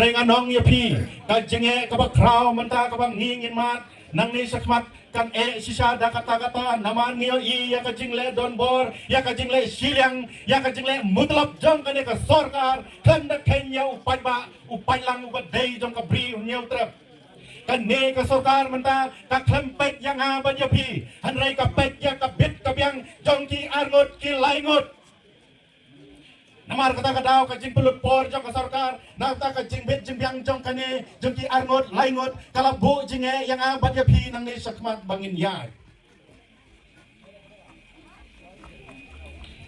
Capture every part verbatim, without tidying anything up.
Te ngan ong ïa phi, ka jingeh kaba khraw mynta kaba ngi ngin mad nangne shakhmat kan eh shisha da katta katta, namar ngi ïohi ïa ka jingleh donbor, ïa ka jingleh shiliang, ïa ka jingleh mutlop jong kane ka sorkar, khlem da kheiñ ïa u paidbah, u paidlang uba dei jong ka Bri u Hynñiewtrep. Kane ka sorkar mynta ka khlem peit ïa nga bad ïa phi, hynrei ka peit ïa ka bit ka biang jong ki arngut ki laingut. Namar kata ka daw ka jingpynlut por jong ka sorkar, na kata ka jingbit jingbiang jong kane, jong ki arngut laingut, ka la buh jingeh ïa nga bad ïa phi nangne shakhmat ba ngin ïaid.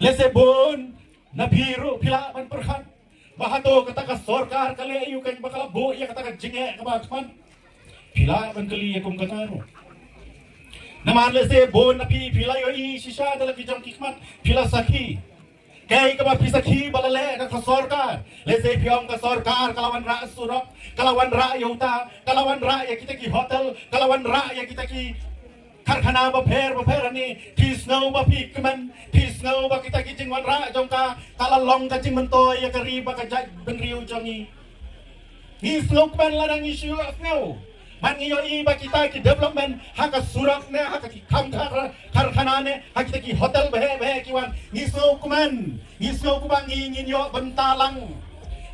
Lehse bun na phi ruh phi lah ban pyrkhat ba hato kata ka sorkar ka leh aïu keiñ ba ka la buh ïa kata ka jingeh kaba khmat. Phi lah ban kylli ïa kum kata ruh. Namar lehse bun na phi phi la ïohi shisha da la ki jong ki khmat, phi la sakhi. Kaei kaba phi sakhi ba la leh da ka sorkar? Lehse phi ong ka sorkar ka la wanrah surok, ka la wanrah ïa uta, ka la wanrah ïa kita ki hotel, ka la wanrah ïa kita ki karkhana bapher bapher. Hangne phi sngew ba phi kmen, phi sngew ba kita ki jingwanrah jong ka ka la long ka jingmyntoi ïa ka ri bad ka jaitbynriew jong ngi. Ngi sngewkmen lada ngi shu ïohsngew. Bad ngi ïohi ba kita ki development ha ka surok ne, ha ka ki kam kar-, karkhana ne, ha kita ki hotel baheh baheh ki wan. Ngi sngewkmen, ngi sngew kumba ngi ngin ïoh bynta lang.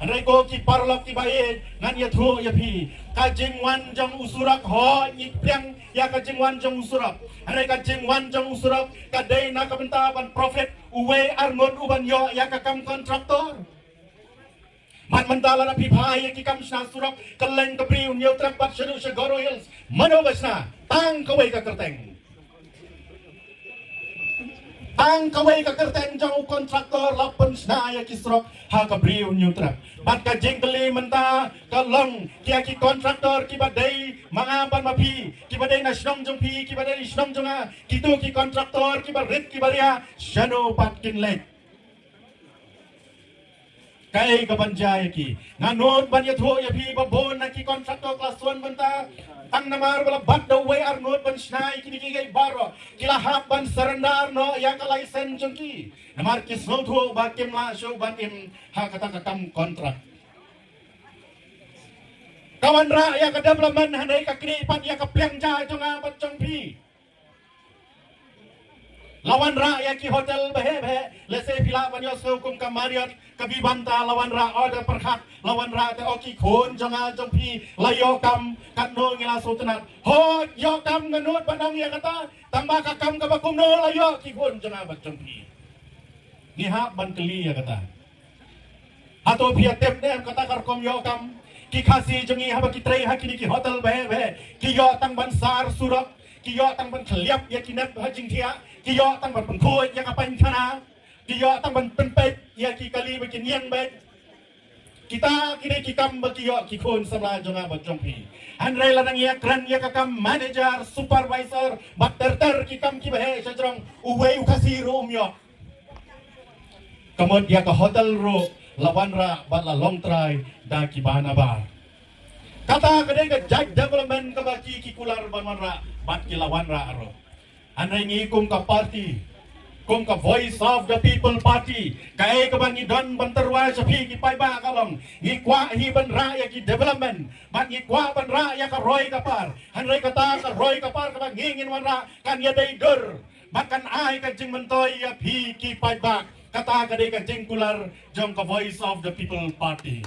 Hynrei ko ki paralok kiba ïeit, ngan ïathuh ïa phi, ka jingwan jong u surok, hooid ngi pdiang ïa ka jingwan jong u surok. Hynrei ka jingwan jong u surok ka dei na ka bynta ban profit uwei arngut uban ïoh ïa ka kam kontraktor. Bad mynta lada phi phai ïa ki kam shna surok kylleng ka Bri u Hynñiewtrep bad shaduh sha Garo Hills, mano ba shna? Tang kawei ka kyrteng. Tang kawei ka kyrteng jong u kontraktor la pynshna ïa ki surok ha ka Bri u Hynñiewtrep. Bad ka jingkylli mynta ka long, ki ïa ki kontraktor kiba dei ma nga bad ma phi, kiba dei na shnong jong phi, kiba dei na shnong jong nga, kito ki kontraktor kiba rit kiba ria, shano pat kin leit? Kaei kaban jia ïa ki? Nga nud ban ïathuh ïa phi ba bun na ki kontraktor class one mynta, tang namar ba la bat da uwei arngut ban shna ïa kine kiei kiei baroh, ki la hap ban surrender noh ïa ka license jong ki. Namar ki sngewthuh ba kim lah shuh ban im ha kata ka kam kontrak. Ka wanrah ïa ka development, hynrei ka knieh pat ïa ka pliang ja jong nga bad jong phi. La wanrah ïa ki hotel baheh baheh, lehse phi lah ban ïohsngew kum ka Marriott, ka Vivanta, la wanrah order pyrkhat, la wanrah te, oh, ki khun jong nga jong phi la ïoh kam, katno ngi la sngewtynnat. Hooid, ïoh kam, nga nud ban ong ïa kata, tang ba ka kam kaba kumno la ïoh ki khun jong nga bad jong phi? Ngi hap ban kylli ïa kata. Hato phi ïa tip ne em kata ka rukom ïoh kam? Ki Khasi jong ngi haba ki trei ha kine ki hotel baheh baheh, ki ïoh tang ban sar surok, ki ïoh tang ban khylliap ïa ki nep ha jingthiah, ki ïoh tang ban pynkhuid ïa ka painkhana, ki ïoh tang ban pynpeit ïa ki kali ba ki niang beit. Kita ki dei ki kam ba ki ïoh ki khun samla jong nga bad jong phi. Hynrei lada ngi ïa kren ïa ka kam manager, supervisor bad ter ter ki kam kiba heh shajrong, uwei u Khasi ruh um ïoh. Ka mut ïa ka hotel ruh la wanrah bad la long trai da ki bhana bar. Kata ka dei ka jait development kaba ki, ki kular ban wanrah bad ki la wanrah ruh. Hynrei ngi kum ka party, kum ka Voice of the People Party, kaei kaba ngi don ban tyrwa sha phi ki paidbah ka long, ngi kwah hi ban rah ïa ki development bad ngi kwah ban rah ïa ka roi ka par. Hynrei kata ka roi ka par kaba ngi ngin wanrah kan ïadei dur bad kan ai ka jingmyntoi ïa phi ki paidbah. Kata ka dei ka jingkular jong ka Voice of the People Party.